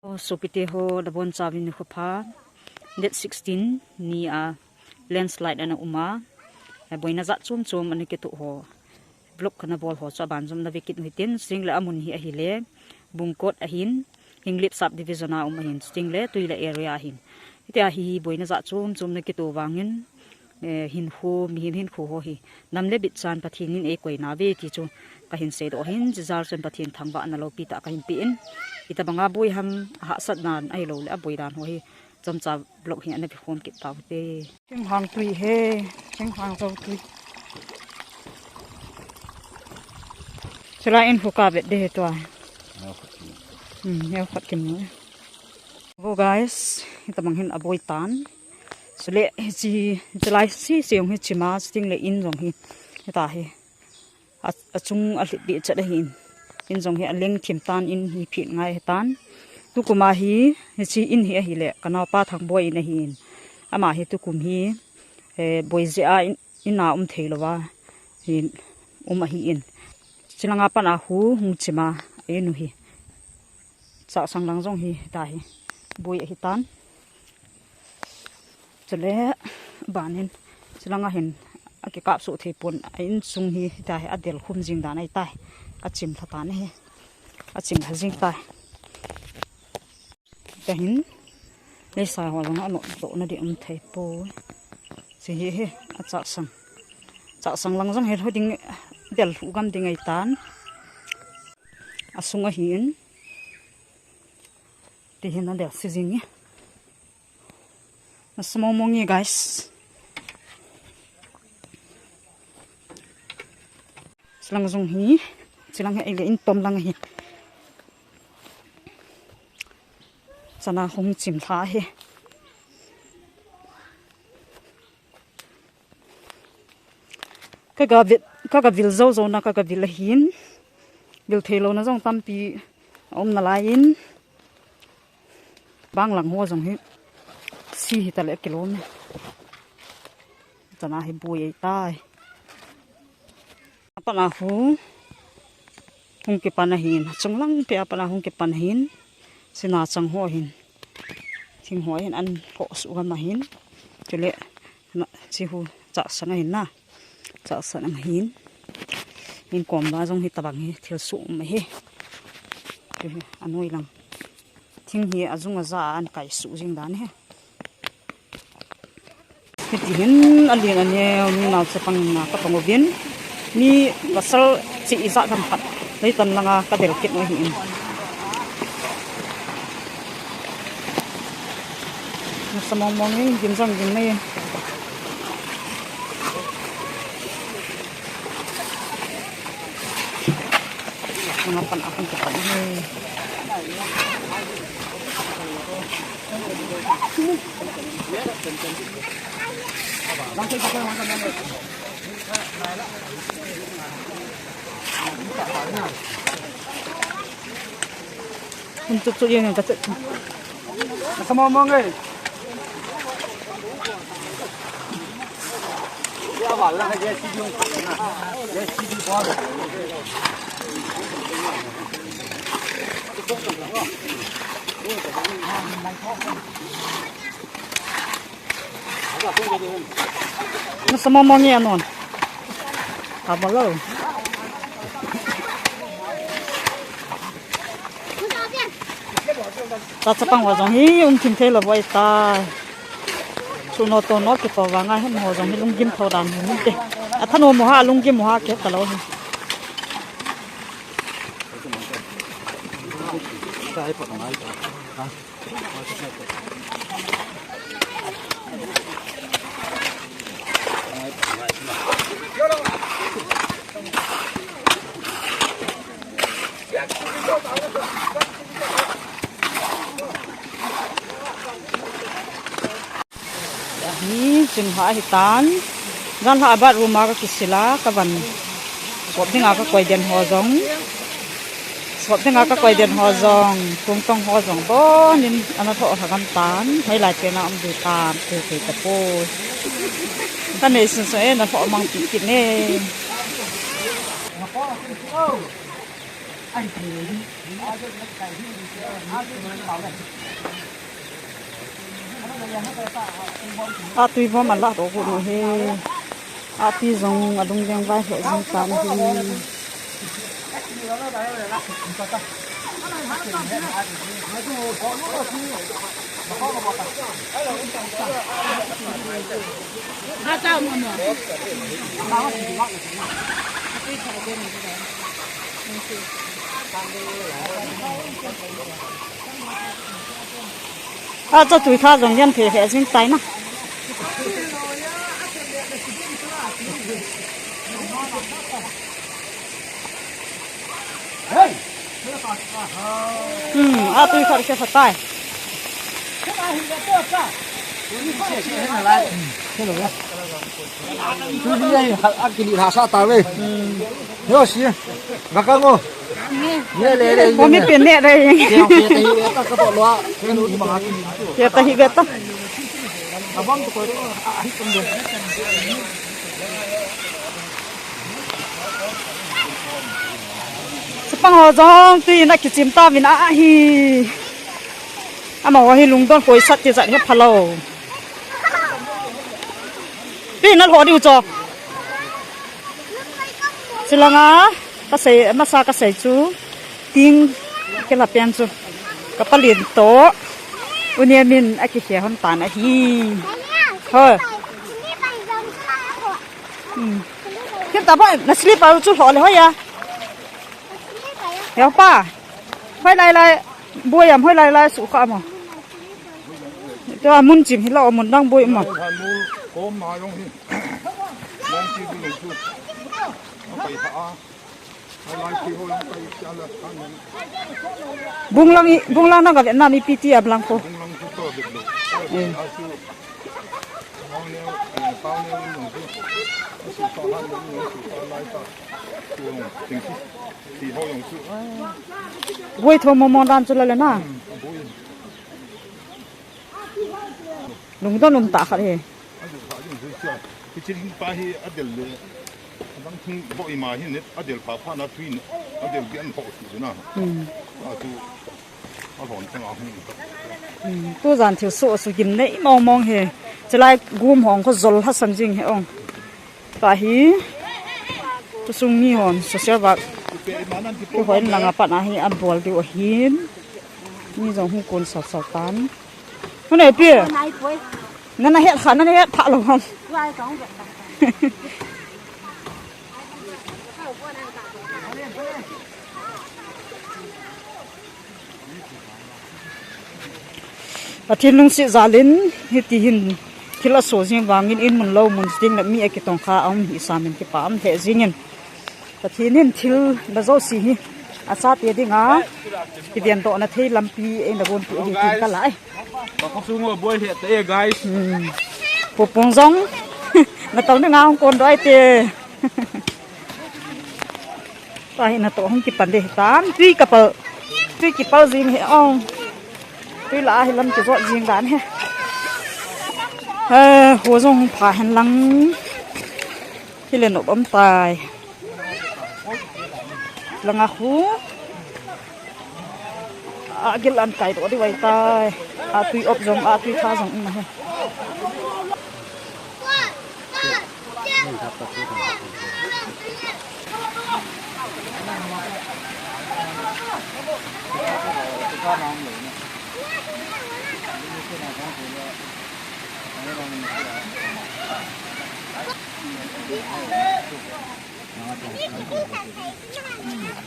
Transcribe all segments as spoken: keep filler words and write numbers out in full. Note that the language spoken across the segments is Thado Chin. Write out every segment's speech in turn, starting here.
O, sopite ho, nabonchauvin nikho pha. Date sixteen ni a landslide ana um a, eh, boina jat chom chom ana kitoh ho, vlog kana bol ho chu aban jom nave kit u hitin, chutengle amun hi ahile Bungkot ahin, Henglep sub division a um ahin, chutengle Tuileh area ahin. Hitia hi boina jat chom chom ana kitoh vangin, eh, hinkho, mihem hinkho ho hi nam le bit chan Pathen in eikoi nauve ti chu kahin seidoh ahin, chujal chun Pathen thangvahna loupi tah kahin pe in, itobanga boi ham, ahahsatna ahilouleh aboi dan ho hi chomcha vlog hi ana vekhom kit taute. Thinghang tui hi, thinghang jou tui. Chulai in khu kavet ding ahi tua. Hmm, neo khat kimu. Go guys, hitobang hin aboi tan. Chule hiche, hiche lai sese jong hi chim a, chutengle in jong hi, hita hi, a, achung alhit deh chet ahin. In jong hi aleng thim tan, in hi phet ngai ahitan. Tukum a hi, hiche in hi ahile kanaopa Thangboi in ahin. Ama hi tukum hi, eh, boi jeh a in, in a um theilouva hin um ahin. Chulanga pat a khu hung chim a, in u hi. Chahsang lang jong hi, hita hi, boi ahitan. Chule banin, chulanga hin akikap soh thei pon, a insung hi, hita hi, adel khum jing dan ahitai. Achim lha tan ahi. Achim lha jing tai. Hita hin, leisai ho jong anop dohna ding um thei poi. Hiche hi, hi, achahsang. Chahsang lang jong hi lhu ding, del lhu gam ding ahitan. Asung ahin. Tihin adel se jing e. Nasa mong mong e, guys. Chulang jong hi, chulang hi ahile in tom lang ahi. Chana hung chim lha ahi. Kaga vil, kaga vil jou jouna kaga vil ahin. Vil theilouna jong tampi aum nalaiyin. Bang lang ho jong hi, se hita le kilom e. Chana hi boi ahitai. Apat a khu hung kipan ahin, achung lang peh a pat a hung kipan ahin. Chuna chang ho ahin, thing ho ahin, an ho suh gam ahin. Chule, na, hiche khu chahsang ahin na. Chahsang ahin. Min kom a jong hitobang hi thil suh um ahi. Chu hi anoi lang. Thing hi ajung aja a an kai suh jing dan ahi. Hiti hin alen aneo, mi nao chapang in a kapang uvin. Mi pasal cheh ijat ham khat lei tan langa kadel kit u ahin. Nasa mong mong e, gim jong gim e. Langa pat a hung kipan ahi. Hung chut chut jeng ka chut. Nasa mong mong e. Nasa mong mong e anon. Tamo lou. Cha chapang ho jong hi um thim thei lou boi tai. Chu no to no kito vanga hin ho jong hi lunggim tho dan hi te. Athanom u ha, lunggim u ha, kihe talou hi. Hi, chun ha hi tan. Jan ha abat room a ka kisil a, ka van. Sop dinga ka koi den ho jong. Sop dinga ka koi den ho jong. Tungtong ho jong. Bon in ana tho ha gam tan. Hoi lai pen a um du tan. Te te ta poi. Ka nei sun sun e na tho mang ti kit ne. Atui bom ala to ko no he. Ati jong adung deng vai he jong tan hi. A, cha tui kha jong yan phe phe jing tai na. Hmm, a tui kha khe pha tai. Tui ni a kili lha sa ta ve. Yo si. Ga ka ngo. Ye le le. Ko mi pen ne re. Ke ke te hi ve ta ka bo lo a. Ke nu ma ki. Ke ta hi ve ta. Abang to ko a hi tum de. Chapang ho jong tui na kichim ta vin a hi. Amaho hi lungdon koi sat ti jat he phalou. Pi na lho diu cho. Chilanga ka sei, masa ka sei chu ting kila pen chu. Ka palin to. Unia min a kikhia hon tan ahi. Hoi. Hmm. Kin ta ba na slipper chu lho le hoi ya. Yau pa. Hoi lai lai. Boi am hoi lai lai su kha mo. Tua mun chim hi la mun dang boi mo. Bunglang i, bunglang na ka Vietnam i P T a blang ko. Eh. Boi tho mo mo dan chu la le na. Lungdon um ta khat he. Adel kha jing jui cha. Kiching pa hi adel le. Adang thing bo ima hin adel pha pha na tui adel bian ho si na. Hmm. A tu a hon chang a hung ta. Hmm. Tu jan thil so su gim nei mong mong he. Chilai gum hong ko jol ha san jing he ong. Ka hi. Tu sung ni hon social work. Ki hoi langa pat a hi an bol diu ahin. Ni jong hung kun sal sal tan. Hune pi. Nana het kha, nana het pha lo ham. Pathen lungset jalin, hiti hin thil aso jing vangin in mun lo mun ding le mi akitong kha a um hi samin kipa um lheh jingin. Pathen in thil na jouse hi achate dinga kidian dohna thei lampi eina gonpeh ahi tin ka lai. Baka sungo boi he te guys. Hmm. Popong jong na tol ni nga hung kon doh ai te. Tua hi natoh hung kipan ding hitam. Tui kapal. Tui kipal jing hi ong. Tui la hi lam kijot jing dan hi. He, ho jong hung pha hen lang. Hi le nop um tai. Langa khu. A gil an kai doh di vai tai. A tui op jong, a tui kha jong um na he.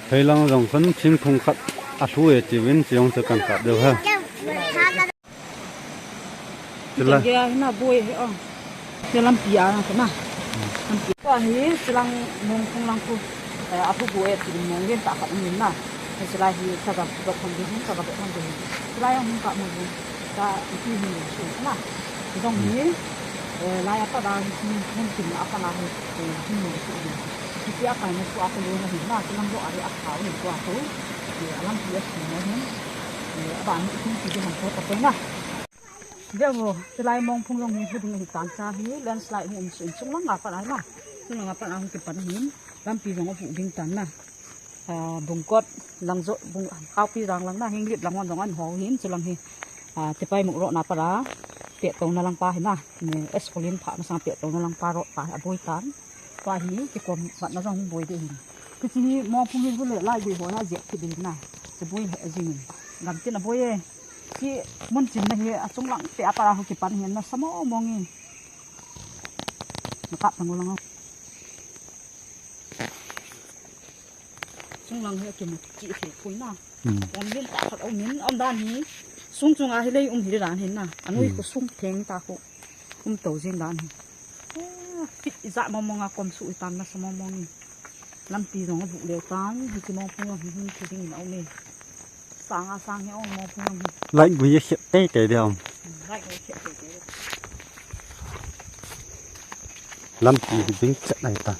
Theilang jong khan thingphung khat a thu e tiuvin, chejong chu kan kap deu ha. Chila. Chang gei a hi na boi hi ong. Che lampi a na na. Lampi. Tua hi chilang mong phung lang khu. Eh, a thu boi e ti mong gen ta khat min na. Chilai hi ka ga dok khom ding, ka ga dok khom ding. Chilai hung ka mo ding. Ka iti hi na. Jong hi. Eh, lai a pa da hi hung kin a pa na hi. Eh, hung mo ding. Iti a pa ni su a pa lo na hi na. Chilang do a ri a pa ni su a pa. Eh, a lampi a su mo hin. Eh, a ba ni hung ki han ko ta na. Veu, chilai mong phung jong hi huding hi tan cha hi, landslide hi um sun chung lang a pat a hi na. Chung lang a pat a hung kipan hin, lampi jong a hu ding tan na. Ah, Bungkot lang jo, Bung, Khaopi jang lang na, Henglep lang hon jong an ho hin, chulang hi. Ah, Tipaimukh road na para, pet tona lang pa hin na, ni eskolin pha masang pet tona lang pa road pa, aboi tan. Pa hi, kikom mat na jong boi de hin. Kichi hi, Mongphung hi le lai boi ho na jep ki din na. Chu boi he jing. Gam tin aboi e. Chi mun chin na hi, achung lang te apara ho kipan hin na samo mong in. Nakap tang lang. Sung lang hi akimu chi thei pui na. Hmm. Om lin ta khat om in, om dan hi. Sung chunga hi lei um hi dan hin na. Anui Hmm. ko sung theng ta ko. Um to jin dan hi. Ah, pi ija mong mong a kom su i tan na sa mong mong ni. Lampi jong a bu leu tan, hi chi Mongphung hi hin thi ding na um e. Sang a sang hi ong Mongphung hi. Light gui a khet tei tei de om. Hmm, light gui khet tei tei. Lampi hi ding chet nai ta.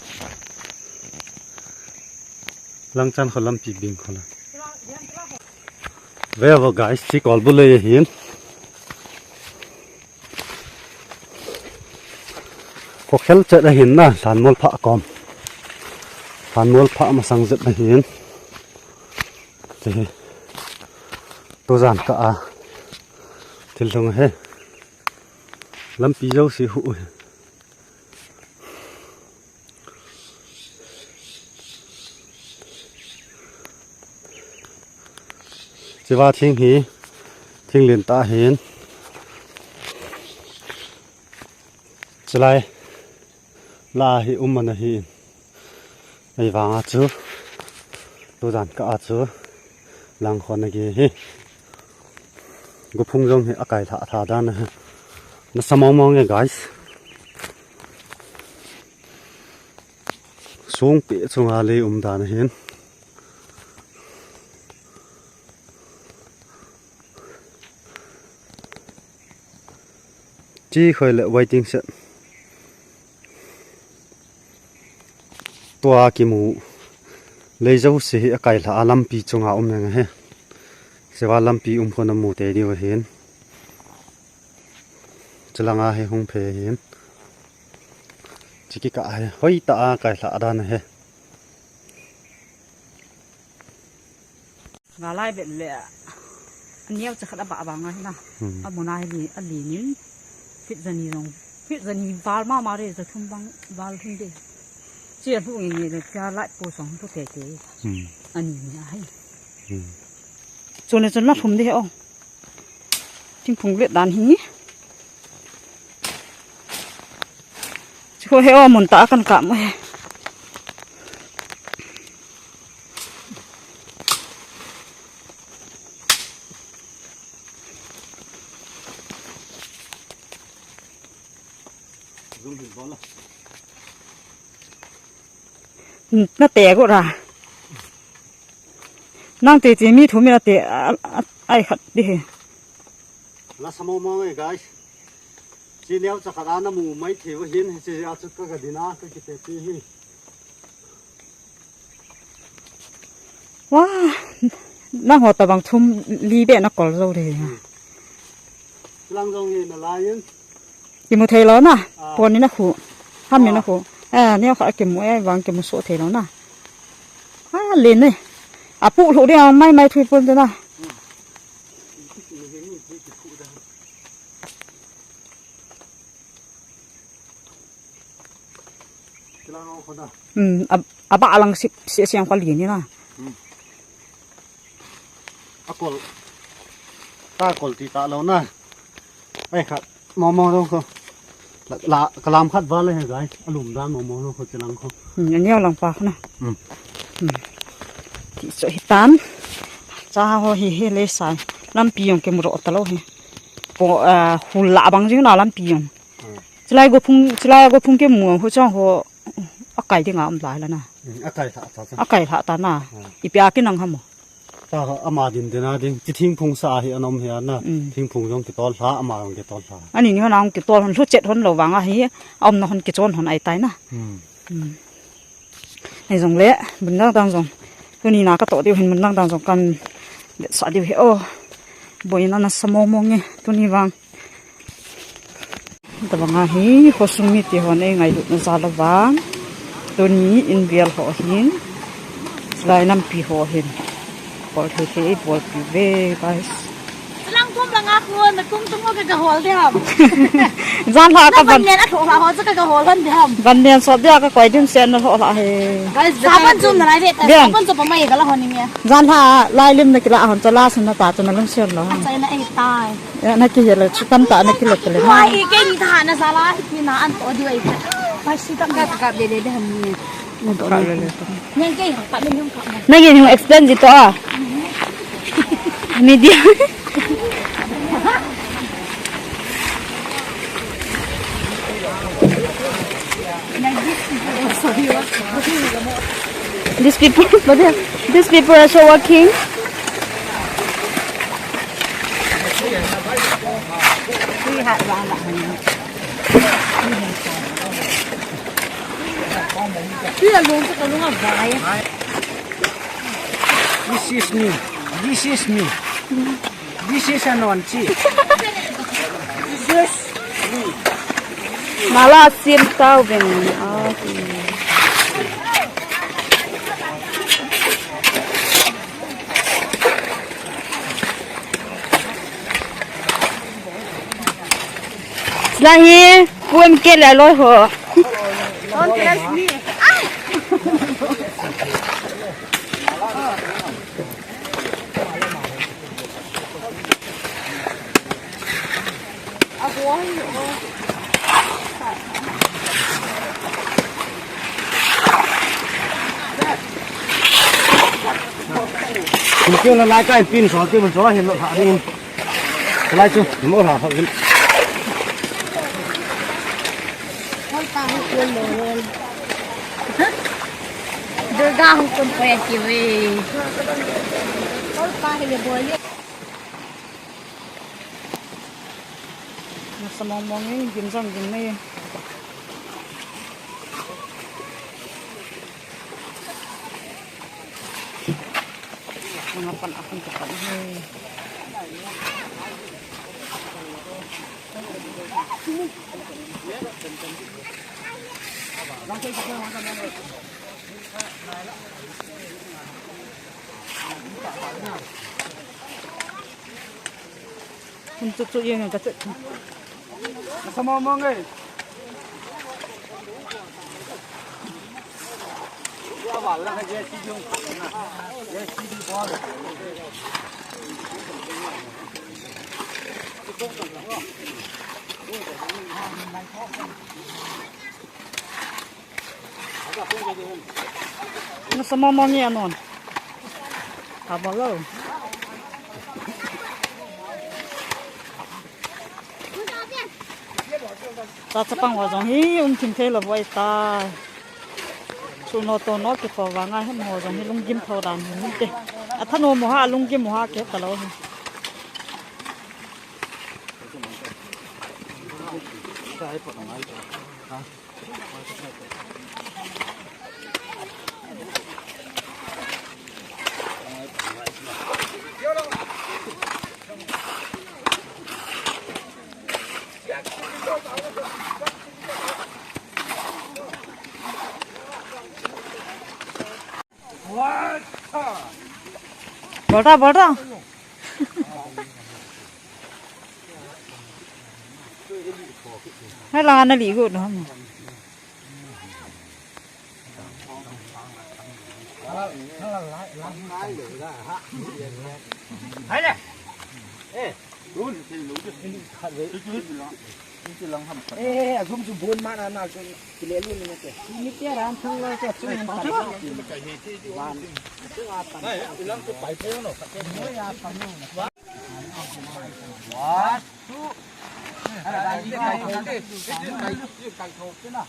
Langchan kho lampi bing kho la. Ve vo guys, chi kol bu le hin. Ko khel chet a hin na, Lhanmol pha kom. Lhanmol pha masang jet a hin. Chi hi. Tu jan ka a. Thil thong he. Lampi jo si hu. Chiva thing hi, thing lin ta hin. Chilai la hi um mana hi. Ei vang a chu. Tu dan ka a chu. Lang khon a gi hi. Guphung jong hi a kai thah thah dan a hi. Na sa mong mong e guys. Sung pe chunga le um dan a hin. Chi khoi le waiting shed. Tua kimu. Lei jo si hi a kai thah a lampi chunga um nge he. Siva lampi um khon a mu te diu a hin. Chilanga hi hung phe hin. Chiki ka hi. Hoi ta a kai thah dan a he. Nga lai bet le. Aniau cha khat a ba ba nga na. Hmm. A mona hi li, a li nin. Fit jani jong. Fit jani val ma ma re, ja thum bang val thum de. Chia hu nge nge le cha lai po song hu te te. Hmm. Ani ni a hai. Hmm. Chun le chun la thum de ong. Thingphung let dan hi. Chu he o mun ta kan ka mo he. Na te go ra. Nang te che mi thu mi na te a, a, ai khat di he. Na sa mong mong e guys. Chi neo cha khat a na mu mai thei va hin chi a chu ka ga dina ka ki te ti hi. Wa, nang ho ta bang thum li be na kol zo le. Hmm. Lang jong hi na la yin. Kimu thei lou na, ah. Pon ni na khu. Ham ni na khu. Eh, neo kha kimu e, vang kimu so thei lou na. Ah, lin ni. A pu lhu ding mai mai thui pon na. Hmm. Hmm, a, a ba lang sip, sip siang kali ni na. Hmm. A kol. Ta kol ti ta lou na. Ai khat. Mo mo dong ko. La, la, kalam khat ba le he guys. A lum dan mo mo dong ko chilang ko. Hmm, ani lang pa ko na. Hmm. Hmm. Ti so hitan. Cha ho hi hi le sai. Lampi jong kimu ro ta lou hi. Ko, ah, hul la bang jing na lampi jong. Hmm. Chilai guphung, chilai guphung kimu hu chang ho. A kai ding a um lai la na. Hmm, a kai thah ta cha. A kai thah ta na. Hmm. Ipi a kinang ham o. Ta ama din din a ding. Chi thingphung sa hi anom hi a na. Mm. Thingphung jong kitol hla, ama jong kitol hla. Ani ni hon a hung kitol hon, lhu chet hon lou vang a hi, a umna hon kichon hon ai tai na. Mm. Mm. Ai jong le, mun dang dang jong. Tuni na ka to diu hin mun dang dang jong kan det sa diu hi o. Boina na sa mong mong e, tuni vang. Tabang a hi, khosung mite hon eingailut na jal a vang. Tuni in bial ho hin. Lai nampi ho hin. Bol thei thei, bol pi ve, guys. Lang kum lang a khu, na kum tum ka ga hol diam. Jan la ka ban. Ban nen a tho la ho, ka ga hol han diam. Ban nen so dia ka koi dim sen na ho la he. Guys, sa ban jum na lai ve, sa ban jum pa mai ka la ho ni nge. Jan la lai lim na kila hon, cha la sun na ta, cha na lung sen lo. Chai na ai tai. Ya, na ki hela, chu tam ta, na ki lo kele. Wai, ke ni ta na sa la, ki na an to di wai. Pai si tam ka ka de de de ham ni. Nang kei hong kap, nang kei hong kap. Nang kei hong explain dito ah. Media. These people, but they- these people are so working. This is me. This is me. This is a non chi. This is me. Nala sim tau veng. Ah. Sila hi, puan ke le loi ho. Don't test me. Kun kêu là lái cái pin số kêu mình số hiện lộn hả đi. Lái chứ, mình ôn hả. Durga hukun ko ya kiwi. Nasa mong mong e, gim jong gim nei. Mga pan akong kapan e. Hum chu chu yeng ka chu. Nasa mong mong e. Nasa mong mong e anon. Haba lo. Cha chapang ho jong hi um thim thei lo voi ta. Chu no to no ki to vanga hi mo jong hi lunggim tho dan hi te. A thanom u ha lunggim u ha ke ta lo hi. Bol ta, bol ta. Hai la na li gu no. Hai le. Eh. Eh, a zum chu bon ma na na chu kile lu ni te. Ni te ran thang lo chu chu ni ta. Wan. Chu a ta. Ilang chu pai pe no. Wa. Chu. Ala dai ni kai. Kai chu kai tho chu na.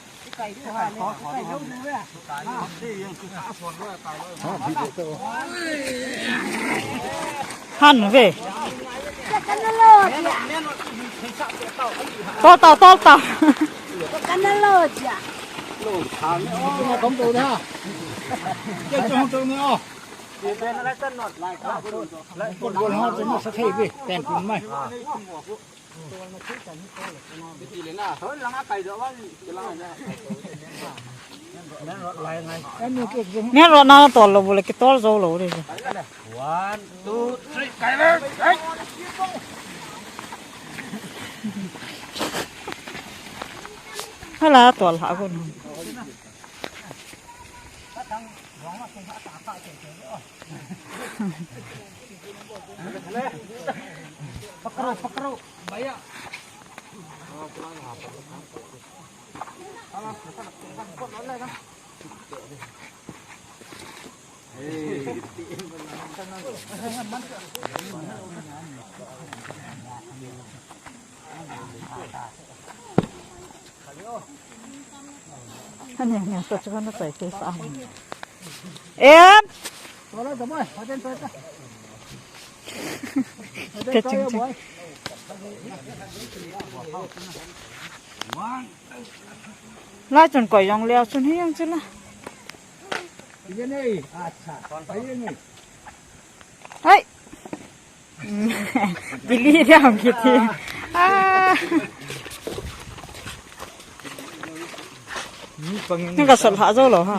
Han ve. Tol tau, tol tau. Bol ho chu na sa thei ve, ten kun mai. Main road na tol lou bole, kitol jou lou de. One, two, three, kai le. Hala tol ha gon. पकड़ो, पकड़ो, भैया। Ani, ani, sa chu na chai ke sa. Em. Ka ching ching. Lai chun koi jong leo chun hi jong chu la. Hai. Bili dia hong kiti. Ah. Ni ka sol ha jo lo ha.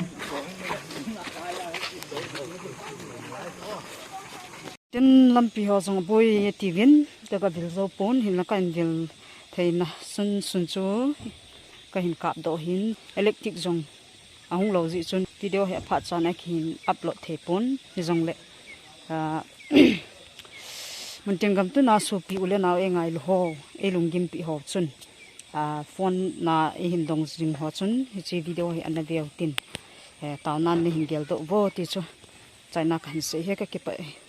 Tin lampi ho jong boi tivin, ka ka vil jo pon, hin la ka in vil theina sun sun chu ka hin kap doh hin, electric jong ahung lou jeh chun video hi aphat chan a kahin upload thei pon, hijongle, ah, muntin gam tuna sopi u le nao ei ngailu ho, ei lunggimpi ho chun, ah, phone na ei hin dong jing ho chun, hiche video hi ana veu tin, eh, taonan nei hin geldoh vo ti chu, chaina kahin sei hi ka kipah e.